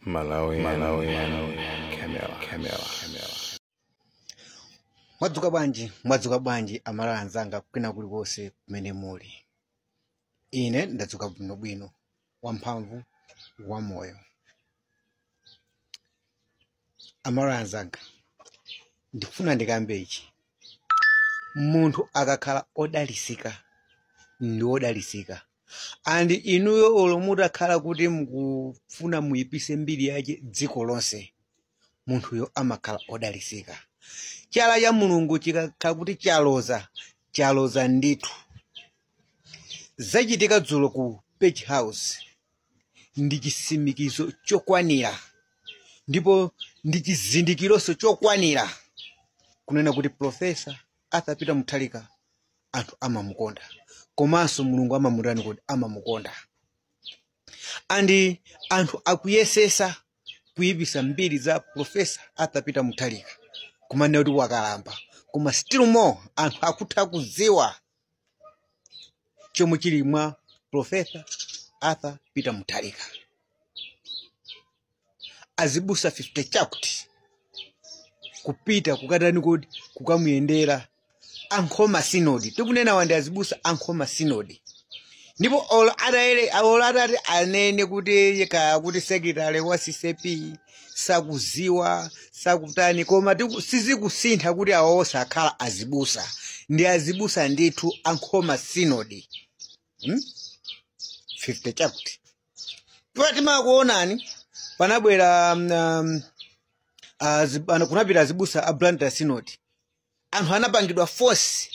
Malawi, Malawi, Camera, Camera, Camera. Mwadzuka bwanji, mwadzuka bwanji Amalawi anzanga kwina kulikonse kumene muli. Ine ndadzuka bwinobwino, wamphamvu, wamoyo. Amalawi anzanga, ndikufuna ndikambe ichi. Munthu akakhala odalisika ndi odalisika, and inuyo olo mutakhala kuti mukufuna muyipise mbiri yake dziko lonse, munthuyo amakhala odalisika. Chala cha Mulungu chikakhala kuti chaloza, chaloza ndithu. Zachitika dzulo ku Page House ndi chisimikizo chokwanira, ndipo ndi chizindikironso chokwanira kunena kuti Professor Arthur Peter Mutharika anthu amamukonda, komanso Mulungu amamutani kuti amamukonda. And anthu akuyesesa kuyipisa mbiri za Professor Arthur Peter Mutharika kumanena kuti wakalamba, koma still more anthu akutha kudziwa chomwe chili mwa Professor Arthur Peter Mutharika. Azibusa 50 chakuti kupita kukatani kuti kukamuyendera Ankhoma Synod. Tikunena wandi azibusa Ankhoma Synod, ndipo olo atayere olo atati anene kuti kaya kuti secretary wa CCP sakuziwa sakutani, koma sizikusintha kuti awo osakhala azibusa ndi azibusa ndithu Ankhoma Synod. 50 chakuti timakuonani panabwera kunapita azibusa a Blantyre Synod, anthu anapangidwa force,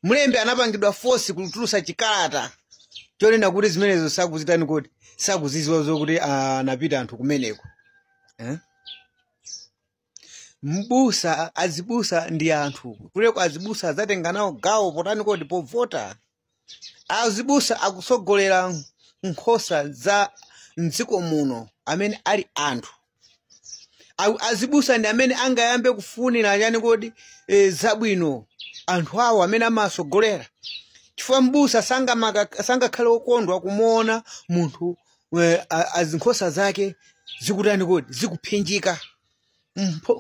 Mlembi anapangidwa force kutulusa chikalata chonena kuti zimenezo sakuzitani kuti sakuziziwa zokuti anapita anthu kumeneko, Mbusa azibusa ndi anthu kuleko, azibusa adzatenga nawo gawo potani kodi povota. Azibusa akusogolera nkhosa za mdziko muno amene ali anthu. Azibusa ndi amene angayambe kufunira chani kodi zabwino anthu awo amene amasogolera, chifukwa mbusa sangakhale wokondwa kumuona munthu azinkhosa zake zikutani kodi zikuphinjika,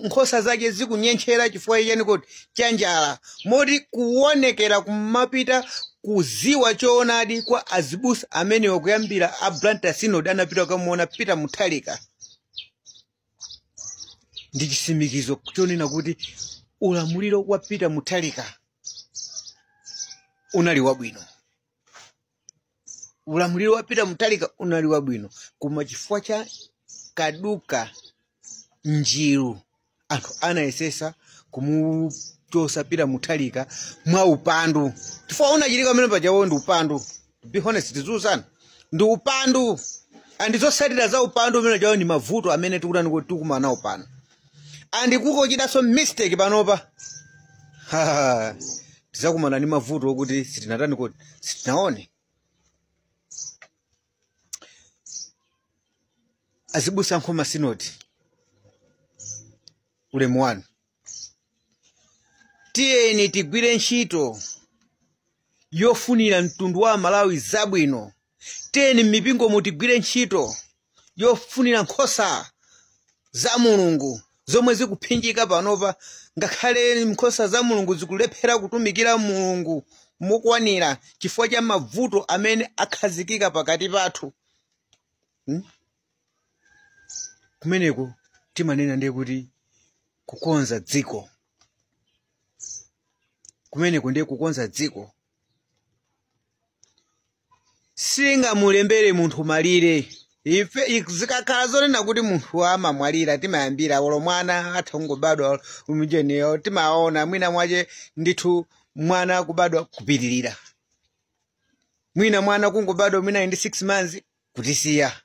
nkhosa zake zikunyenchera chifukwa chani kodi cha njala. Moti kuonekera kumapita kuziwa choonadi kwa azibusa amenewa kuyambira a Blantyre Synod anapita kukamuona Peter Mutharika ndi chisimikizo chonena kuti ulamuliro wa Peter Mutharika unali wabwino. Ulamuliro wa Peter Mutharika unali wabwino, koma chifukwa cha kaduka njiru anthu anayesesa kumuchosa Peter Mutharika mwa upandu, chifukwa unachitika pamene pajawo ndi upandu. To be honest, tiziuzana, ndi upandu, and zotsatira za upandu umene jawo ndi mavuto amene tikutani kuti tikumana nawo pano. And kukochitanso mistake panopa, tizakumana ndi mavuto okuti sitinatani kuti sitinaone. Azibusa Nkhoma Synod, ulemu wanu. Tiyeni tigwire ntchito yofunira mtundu wa Malawi zabwino. Tiyeni m'mipingo mutigwire ntchito yofunira nkhosa za Mulungu zomwe zikuphinjika panopa. Ngakhale nkhosa za Mulungu zikulephera kutumikira Mulungu mokwanira chifukwa cha mavuto amene akhazikika pakati pathu. Kumeneko timanena ndiye kuti kukonza dziko, kumeneko ndiye kukonza dziko. Singamulembere munthu malire. Ife zikakhala zonena kuti munthu amamwalira timayambira olo mwana atha kungobadwa umjeniyo timaona mwina mwache ndithu mwana kubadwa kupitirira, mwina mwana kungobadwa mwina ndi 6 months kutisiya.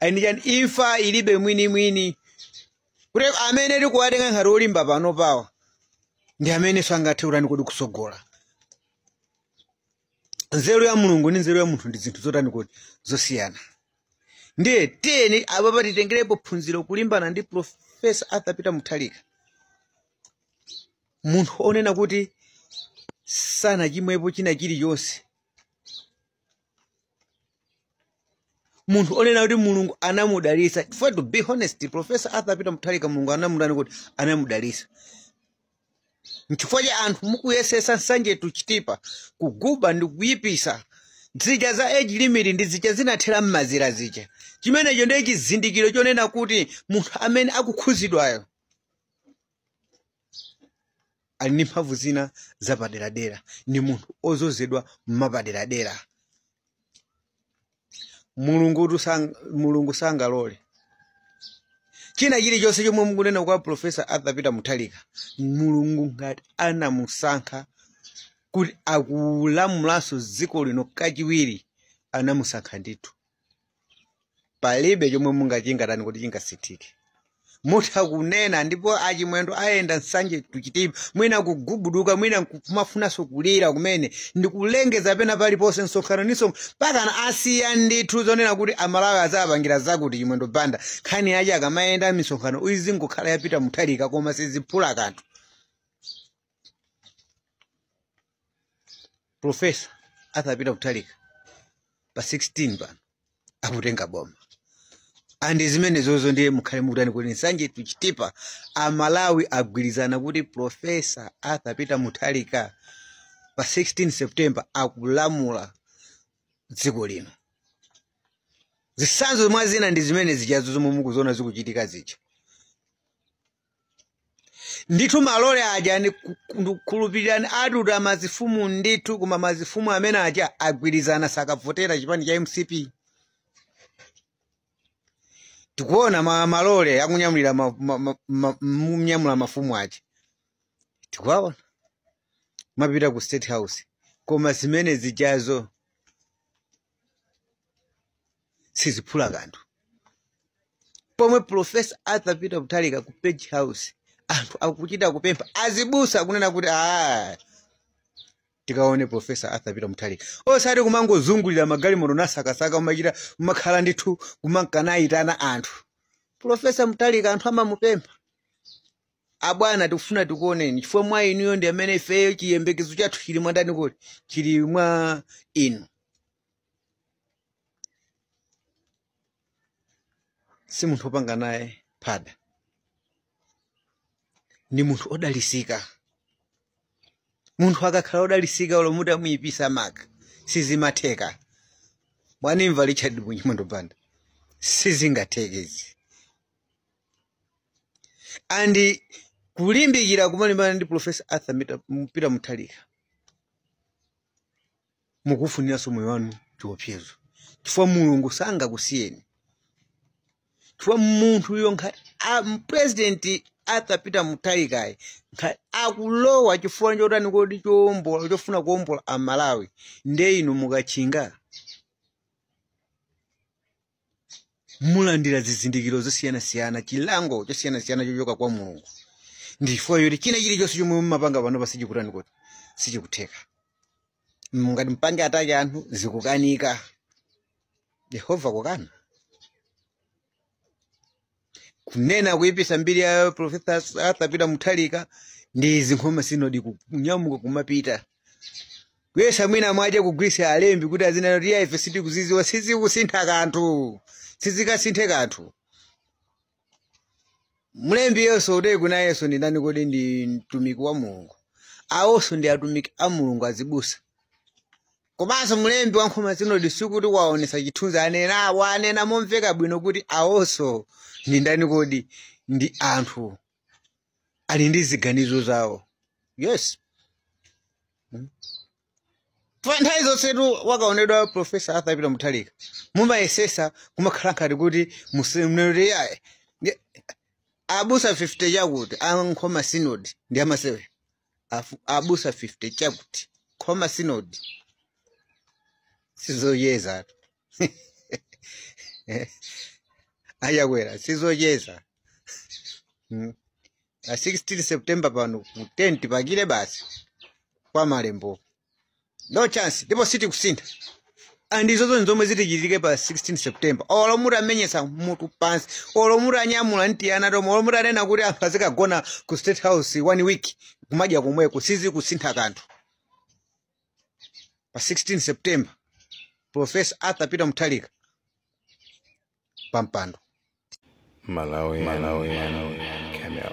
Ayi chani, imfa ilibe mwini mwini. Kuti amene tikuwatenga ngati olimba pano pawa ndi amene sangathe kutani kodi kusogola. Nzeru ya Mulungu ndi nzeru ya munthu ndi zinthu zotani kodi zosiyana. Ndiye tiyeni apa titengerepo phunziro kulimbana ndi Professor Arthur Peter Mutharika, munthu onena kuti sanachimwepo china chilichonse. Munthu onena kuti Mulungu anamudalitsa. For to be honest, Professor Arthur Peter Mutharika Mulungu anamudani kuti anamudalitsa. Nchifukwa cha anthu mukuyesesa Nsanje to Chitipa kuguba ndi kuyipisa zija za age limit ndi zija zinathera m'mazira zija. Chimenecho ndiye chizindikiro chonena kuti munthu amene akukhuzidwayo ali ndi mphamvu zina zapaderadera, ndi munthu ozozedwa mmapaderadera. Mulungu sangalole china chilichonse chomwe mukunena kwa Professor Arthur Peter Mutharika. Mulungu ngati anamusankha kuti akulamulanso dziko lino kachiwiri, anamusankha ndithu. Palibe chomwe mungachingatani kuti chingasithike. Mutha kunena ndipo achimwendo ayenda Nsanje to Chitipa, mwina kugubuduka, mwina kumafunanso kulira kumene ndikulengeza pena paliponse msonkhano niso pakana asiya ndithu zonena kuti Amalawi azapangira zakuti Chimwendo Banda nkhani yache akamayenda misonkhano izingokhala yapita Mutharika, koma siziphula kanthu. Professor Arthur Peter Mutharika pa 16 pano akutenga boma. Andi zimene zozo ndiye mukhale mukutani kuti Nsanje to Chitipa Amalawi agwirizana kuti Professor Arthur Peter Mutharika pa 16 September akulamula dziko lino. Zitsanzo mwa zina ndi zimene zichazo zomwe mukuziona zikuchitika zija. Ndithu malole aja ndikukhulupirirani atuta mazifumu ndithu, koma mazifumu amene aja agwirizana sakavotera chipani cha MCP. Tikuona malole akunyamulira munyamula mafumu aja, tikuwaona mapita ku State House, koma zimene zijazo siziphula kanthu. Pomwe Professor Arthur Peter Mutharika ku Page House anthu akuchita kupempha azibusa kunena kuti tikaone Professor Arthur Peter Mutharika, osati kumangozungulira magalimoto nasakasaka umachita umakhala ndithu kumankanayitana anthu. Professor Mutharika anthu amamupempha, abwana tikufuna tikuoneni chifukwa mwa inuyo ndi amene ifeyo chiyembekezo chathu chili mwa ndani kuti chili mwa inu. Si munthu wopanga naye phada, ndi munthu odalisika. Munthu akakhala odalisika ulo mutamuyipisa maka sizimatheka. Bwanimva Richard Chimwendo Banda, sizingatheke izi. Andi kulimbikira kumalimbana ndi Professor Arthur Peter Mutharika mukufuniranso moyo wanu chiopsezo, chifukwa Mulungu sangakusiyeni. Chifukwa munthu uyo nkhati President Arthur Peter Mutharika nkhati akulowa chifukwa chotani kodi chowombola chofuna kuwombola Amalawi, nde inu mukachinga mulandira zizindikiro zosiyanasiyana, chilango chosiyanasiyana chochoka kwa Mulungu. Ndi chifukwa choti china chilichonse chomwe mumapanga pano pasichikutani kuti sichikutheka. Mungati mpange atake anthu zikukanika, Yehova kukana kunena kuyipisa mbiri ya Professor Arthur Peter Mutharika ndi zinkhoma sinodi kunyamuka kumapita kuyesa mwina mwache kugwisa alembi kuti azinena kuti ife sitikuziziwa, sizikusintha kanthu, sizikasinthe kanthu. Mlembi yenso ude kuna Yesu ndi ndani kodi ndi mtumiki wa Mulungu, awonso ndi atumiki a Mulungu azibusa. Komanso mlembi wa nkhoma sinodi sikuti waonesa chithunzi, anena wanena momveka bwino kuti awonso ndi ndani kodi ndi anthu ali ndi ziganizo zawo. Yes, nthawi zonsetu wakaonedwa Professor Arthur Peter Mutharika mumayesesa kumakhala ngati kuti musemneri abusa 50 chakuti ankhoma sinodi ndi amasewe abusa 50 chakuti khoma sinodi sizoyeza ayakwera sizoyeza. A 16 September pano ku tent pakile basi kwa malembo, no chance, ndipo sitikusintha. Andi izozo nzomwe zitichitike pa 16 September. Olo mutamenyesa mutu pansi, olo mutanyamula ntiyana tomwe, olo mutanena kuti anthu azikagona ku State House 1 week kumadya komweko, sizikusintha kanthu. Pa 16 September Professor Arthur Peter Mutharika Pa mpando. Malawi, Malawi, Camera.